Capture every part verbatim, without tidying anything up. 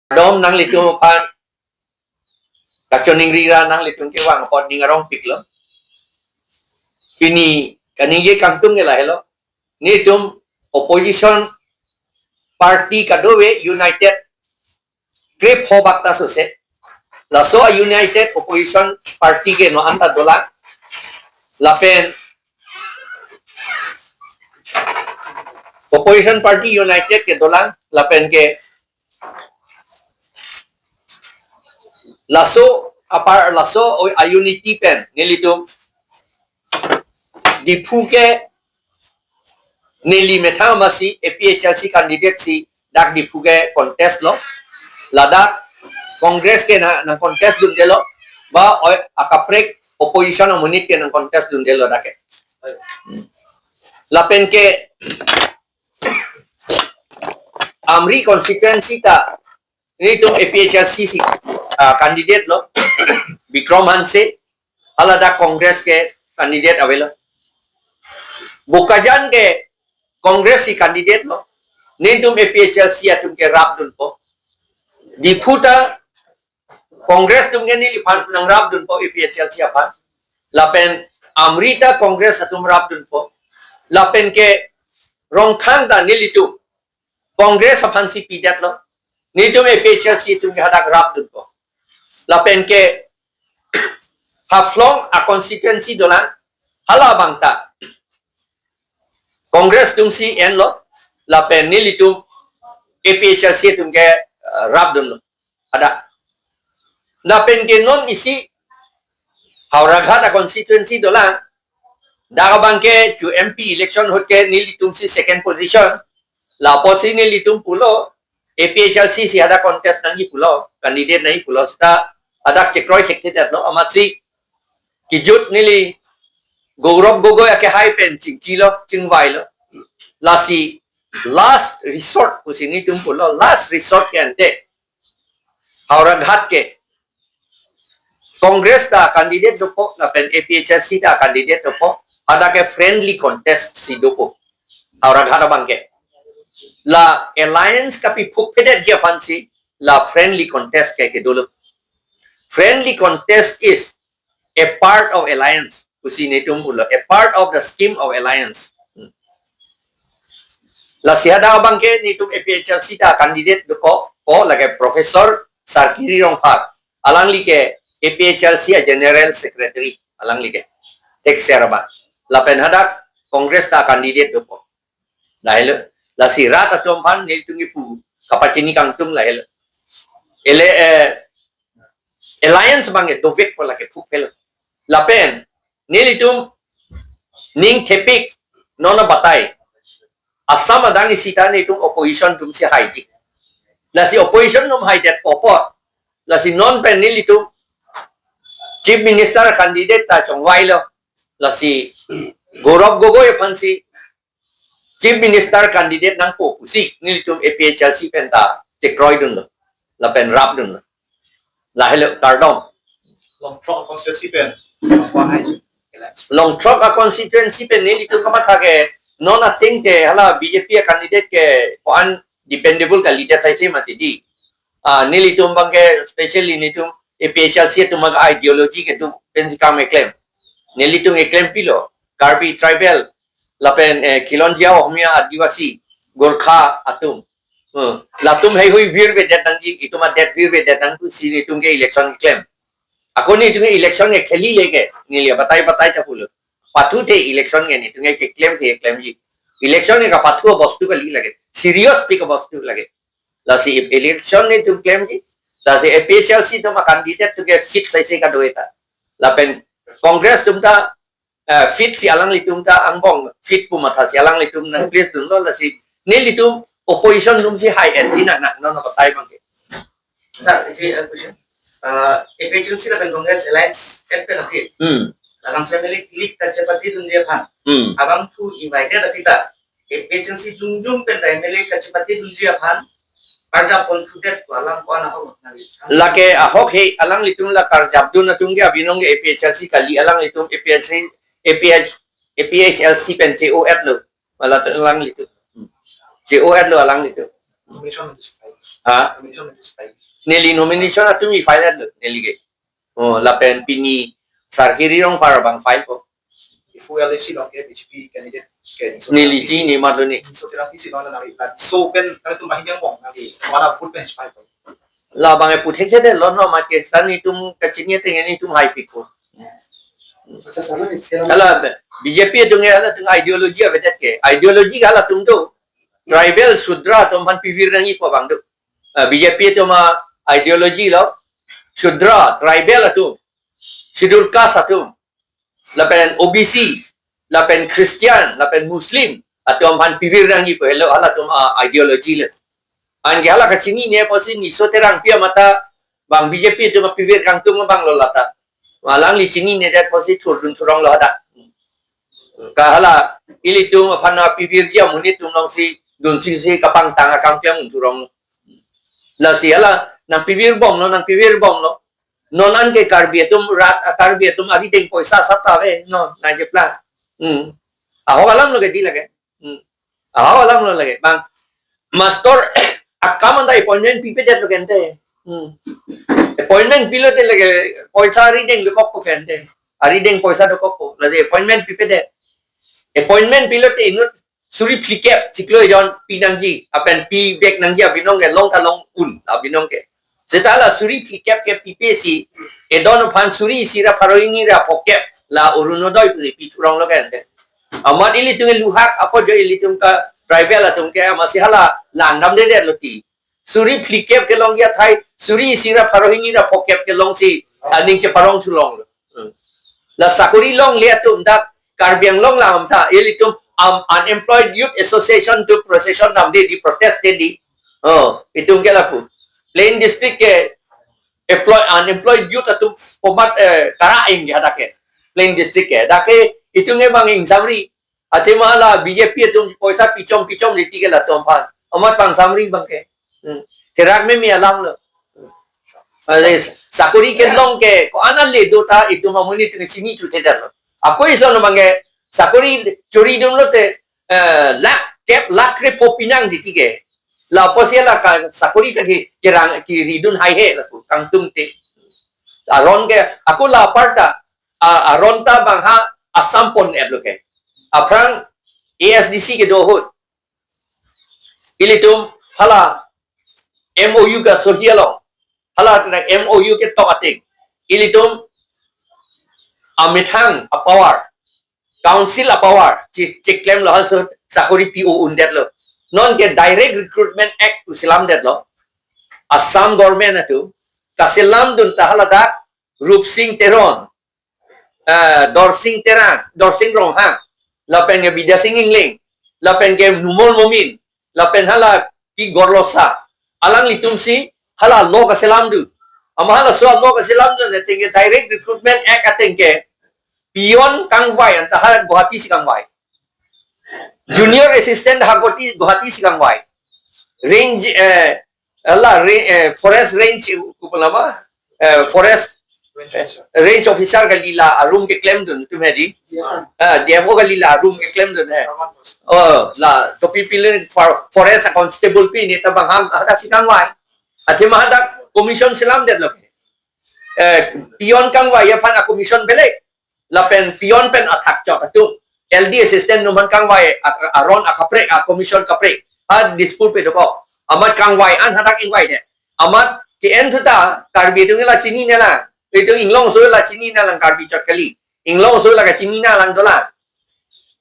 Kardom nanglitum aphan, kachoningri ra nanglitum kevang apot ning arongpiklo. Pini kaningje kangtung ke lahelo. Nelitum opposition party kadokave united krepho bak ta sose. Laso a united opposition party ke non anta dolang. Lapen opposition party united ke dolang. Lapen ke laso apar, laso a unity pen nelitum Diphu ke neli methang masi A P H L C candidate si dak Diphu ke contest lo. Ladak Congress ke na, nang contest dundelo. Ba oi akaprek opposition amonit ke nang contest dundelo dak ke. Lapen ke Amri constituency ta nelitum A P H L C si, ah, candidate lo, Bikram Hanse, haladak Congress ke candidate avelo. Bokajan ke Congress si candidate lo, nelitum A P H L C atum ke rapdunpo. Diphu ta Congress atum ke neliphan nangrapdunpo A P H L C aphan. Lapen Amri ta Congress atum rapdunpo. Lapen ke Rongkhang ta nelitum Congress aphan si pidetlo. Nelitum A P H L C atum ke hadak rapdunpo. Lapen ke Haflong a constituency dolang, hala abang ta Congress atum si enlo. Lapen nelitum A P H L C atum ke, eh, rapdunlo. Ada. Lapen ke non isi Howraghat a constituency dolang. Dak abang ke chu M P election ahut ke nelitum si second position. Lapusi nelitum pulo, A P H L C si hadak contest nangji pulo, candidate nangji pulo, seta hadak chekroi thekthedetlo, amatsi kijut neli Gaurav Gogoi akehai pen chingkilo, chingvailo. Lasi last resort pusi nelitum pulo, last resort ke ante Howraghat ke Congress ta candidate dopo, lapen A P H L C ta candidate dopo, hadak ke friendly contest si dopo. Howraghat abang ke. La alliance kapiphukphedetji aphan si, la friendly contest ke kedolo. Friendly contest is a part of alliance. Pusi nelitum pulo, a part of the scheme of alliance. Hmm. Lasi hadak abang ke nelitum A P H L C ta candidate dopo, po lake Professor Sarkiri Rongphar. Alangli ke A P H L C a General Secretary. Alangli ke. Thekser abang. Lapen hadak Congress ta candidate dopo. Lahelo. Lasi rat atum aphan nelitum kipu kapachini kangtung lahelo. Ele, eh, alliance abang ke dovekpo lake phukphelo. Lapen nelitum ning thepik non abatai. Assam adang isi ta nelitum opposition atum si haiji. Lasi opposition atum haidetpo apot, lasi non pen nelitum Chief Minister candidate ta chongvailo. Lasi Gaurav Gogoi aphan si Chief Minister candidate nangpo pusi nelitum A P H L C pen ta chekroidunlo. Lapen rapdunlo. Lahelo, kardom. Longthrok constituency pen, Longthrok a constituency pen nelitum kamatha ke non ateng ke hala B J P a candidate ke ko-an dependable kalidet saise mati di. Ah, nelitum abang ke specially nelitum A P H L C atum abang ideology kedo pensi kam keklem. Nelitum keklem pilo, Karbi tribal, lapen, eh, Khilonjia Ohmiya Adivasi, Gorkha atum. Hmm. Latum heihui virvedet nangji, itum adet virvedet nang pusi nelitum ke election keklem. Ako nelitum ke election kekheli leke, neli abatai batai ta pulo. Pathu the election ke nelitum ke keklemthe klemji. Election ke kapathu abostu kali lake. Serious pik abostu lake. Lasi election nelitum klemji. Lasi A P H L C atum a candidate atum ke fit saise kado-eta. Lapen Congress atum ta, eh, fit si alanglitum ta angbong fit pu matha si alanglitum nang place dunlo, lasi nelitum opposition atum si hai-etji nang nang non abatai abang ke. Sir, isi, uh, question. Uh, A P H L C lapen Congress alliance-et pen aphi. Hmm. Lapen family league kachepatedunji aphan. Hmm. Abangphu invited aphi ta A P H L C jongjong pen ta M L A kachepatedunji aphan karjap ponthudet pu alam ko-an ahok nangli? Lake ahok he, alanglitum la karjapdun atum ke abinong ke A P H L C kali, alanglitum A P H L C, A P H, A P H L C pen che-o-etlo. Mala alanglitum. Hmm. Che-o-etlo alanglitum. Nomination notice file. Ha? Nomination notice file. Neli nomination atum i file lo, neli ke. Oh, lapen pini Sarkiri Rongphar abang file po. Ifu L A C along ke B J P candidate ke niso Neli chini mat lo ni. Niso Terangpi si along nangli la so pen kami tum bahini yang bong nangli wala full bench five. Labang e puthekthe lo no, ma ke stan itum kachini teng itum hai piko. Acha, sana ni sila. Hala B J P atum ke, halatum ideology avedet ke. Ideology ke halatum do. Tribal, Shudra atum aphan pivir nangji pu abang do. Ah, B J P atum a-ideology lo. Shudra, tribal atum. Schedule caste atum. Lapen O B C, lapen Christian, lapen Muslim atum aphan pivir nangji pu helo halatum a-ideology lo. Anke hala kachinine apotsi Niso Terangpi amat ta bang B J P atum pivir kangtung abang lo lata. Alangli chininedet apotsi thurdun thurong lo hadak. Ke hala ilitum aphan apivirji amonit atum alongsi dunsi si kapangtang akam ke mun thurong lo. Lasi hala nangpivir bom lo, nangpivir bom lo. Non anke Karbi atum rat, ah, Karbi atum arideng poisa asap ta ave, non, nangkeplang. Hmm. Ahok alam lo ke di lake. Hmm. Ahok alam lo lake. Bang, master akam anta appointment pipedet lo ke ante. Hmm. Appointment pilote lake poisa arideng dokok ko ke ante. Arideng poisa dokok ko. Lasi appointment pipedet. Appointment pilote inut suri phlikep chiklo ejon pi nangji, lapen pivek nangji abinong ke, long ta long un abinong ke. Seta la suri phlikep ke pipe si, edon aphan suri isi ra pharo hini ra phokep la Orunodoi pu pi thurong lo ke ante. Amat ilitum ke luhak apot jo ilitum ke tribal atum ke amatsi hala langdamdedet lo ti. Suri phlikep kelongji athai, suri isi ra pharo hini ra phokep kelongsi aning cheparong thulong lo. Hmm. La sakori longle atum dak Karbi Anglong alam ta, ilitum, um, Unemployed Youth Association atum procession damde di, protest de di. Oh, itum ke lapu. Plain district ke employ, unemployed youth atum pomat, eh, kara ing ke hadak ke. Plain district ke. Dak ke itum ke bang ingsamri. Athema la B J P atum poisa pichom pichom riti ke latum aphan. Amat pangsamri bang ke. Hmm. Therak meme alam lo. Ale sakori kelong ke ko-an ale do ta itum amonit atum chini thuthedet lo. Ako ison bang ke sakori choridun lote, eh, lakh kep lakh krepho pinang di ti ke. La apotsi la ka sakori ta ke kerang kiridun haihe lapu kangtung te. Aron ke ako la aparta, a-, aron ta bang ha Assam pon-et lo ke. Aphrang A S D C kedo ahut ilitum hala M O U kasohi along, hala M O U ketok ateng ilitum amethang apower, council apower chi-, chiklem lo, halaso sakori pi-o-undet lo. Non ke Direct Recruitment Act pu selamdet lo. Assam government atum kaselamdun ta haladak Rupsing Teron, eh, Dorsing Terang, Dorsing Ronghang, lapen ke Bidya Sing Engleng, lapen ke Numal Momin, lapen hala Ki Gorlosa, alanglitum si hala law kaselamdun. Amat halaso law kaselamdun ateng ke Direct Recruitment Act ateng ke peon kangvai anta ha Guwahati si kangvai. Junior assistant ha Guwahati, Guwahati si kangvai. Range, eh, hala re-, eh, forest range, eh, kupalama, eh, forest, eh, range officer kali la arum keklemdun itum he di. Ah, D F O kali la arum keklemdun he. Oh, la topi pili for-, forest constable pi ne ta bang ha, hadak si kangvai. Athema hadak commission selamdet lo ke. Eh, peon kangvai aphan a-commission beleg. Lapen peon pen athak chot atum, L D assistant atum aphan kangvai a-, a-, aron akaprek, a-commission kaprek. Ha Dispur pe dokok. Amat kangvai an hadak ingvaidet. Amat ke-en thu ta Karbi atum la chinine lang. Itum inglong aso la chinine lang, Karbi chot kali. Inglong aso la kachinine lang dolang.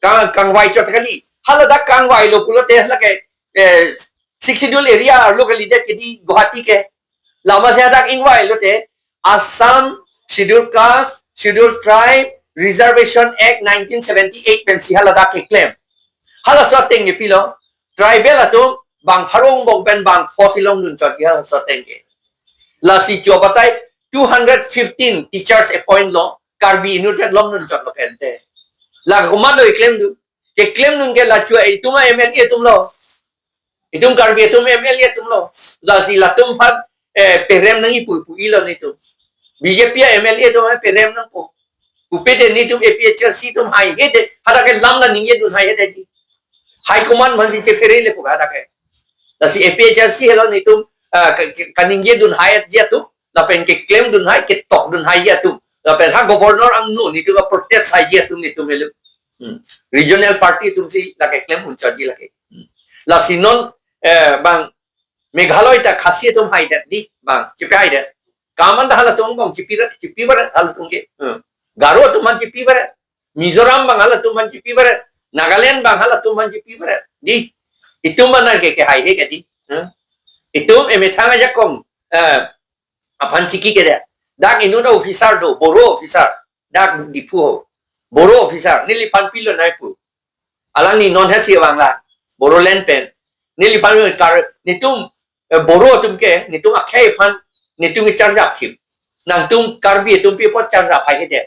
Kang, kangvai chot kali. Haladak kangvai lo pulote lake, eh, Sixth Schedule area arlo kalidet ke di Guwahati ke. Lama si hadak ingvai lote Assam Schedule Caste, Schedule Tribe, Reservation Act nineteen seventy-eight pensi haladak keklem. Halaso ateng ke pilo, tribal atum bang pharo angbong pen bang pho si longdun chot ke halaso ateng ke. Lasi cho batai two hundred fifteen teachers appoint lo, Karbi inutvet longdun chot lo ke ante. La komat lo keklemdun. Keklemdun ke la chua itum a-M L A atum lo. Itum Karbi atum M L A atum lo. Lasi latum aphan, eh, perem nangji pu, pu-i lo netum. B J P a-M L A atum aphan perem nangpo. Pupe de netum A P H L C atum haihedet, hadak ke lam la ningjedun haihedet di. High command aphansi chephere le pu hadak ke. Lasi A P H L C helo netum, ah, ke-, ke-, kaningje dunhai ji atum, lapen keklem dunhai, ketok dunhai ji atum, lapen ha governor angno netum protest hai ji atum netum helo. Hmm. Regional party atumsi lake klem unchaji lake. Hmm. Lasi non, eh, bang Meghalaya ta Khasi atum haidet di, bang, chepi haidet. Kam an ta halatum angbong chepi ra-, chepi baret halatum ke. Hmm. Garo atum an chepi baret. Mizoram bang halatum an chepi baret. Nagaland bang halatum an chepi baret. Di. Itum mana ke, ke haihe ke di. Hmm. Itum emethang ajakong, eh, aphan chiki ke de. Dak inut officer do, Boro officer. Dak Diphu ho. Boro officer, neliphan pilonai pu. Alangli non hetsi vangla. Bodoland pen. Neliphan kar, netum, eh, Boro atum ke, netum akhei aphan, netum ke charjap thip. Nangtum Karbi atum pi apot charjap hai ke de.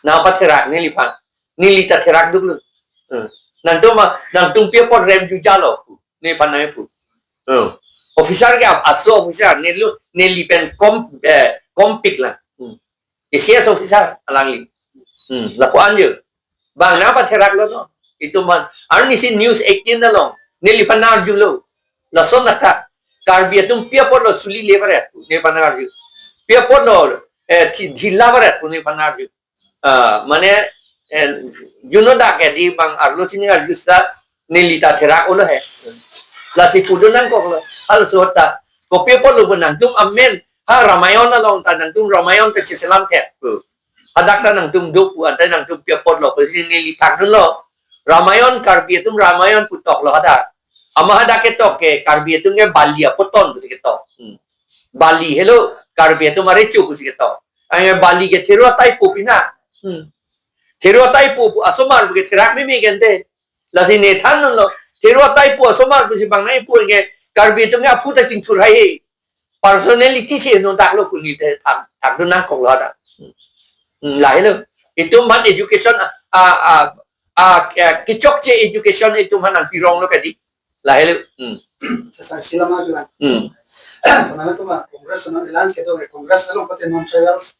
Nangpatherak neliphan. Neli ta therak duklo. Hmm. Nangtum ma, nangtum pi apot rem jujalo. Neliphan nai pu. Hmm. Officer ke ap-, aso officer, nelu, neli pen kom, eh, kompik la. Hmm. A C S officer alangli. Hmm, lapu anjo. Bang nangpatheraklo no. Itum aphan. Arnisi News eighteen along. Neliphan nang-arjulo. Lason dak ta. Karbi atum pi apotlo suli le baret. Neliphan nang-arju. Pi apotlo, eh, thi-, dhila baret. Neliphan nang-arju. Ah, mane, eh, juno dak ke di bang arlo sini arju sa neli ta therak olo he. Lasi pudun nangkoklo. Hal sota. Kopi apotlo pu nangtum amen. Ha Ramayon along ta nangtum Ramayon ta cheselam thek pu. Hadak ta nangtum do pu anta nangtum pi apotlo pu si neli thakdunlo. Ramayon Karbi atum Ramayon pu toklo hadak. Ama hadak ketok ke Karbi atum ke Bali apoton pusi ketok. Hmm. Bali helo Karbi atum arecho pusi ketok. Anke Bali ke thero ataipo pina. Hmm. Thero ataipo pu asomar pu ke therak meme ke ante. Lasi ne thandunlo. Thero ataipo asomar pusi bang nai pu ke Karbi atum ke aphu ta singthur hai he. Personality si no daklo kuli te thak, thakdun nangkoklo hadak. Hmm, lahelo. Itum aphan education a, a, a, a, kechokche education itum aphan nangpironglo ke di. Lahelo. Hmm. Sir, sila ma julan. Hmm. Sana tu ma Congress na alliance kedo, Congress along pati non-tribals.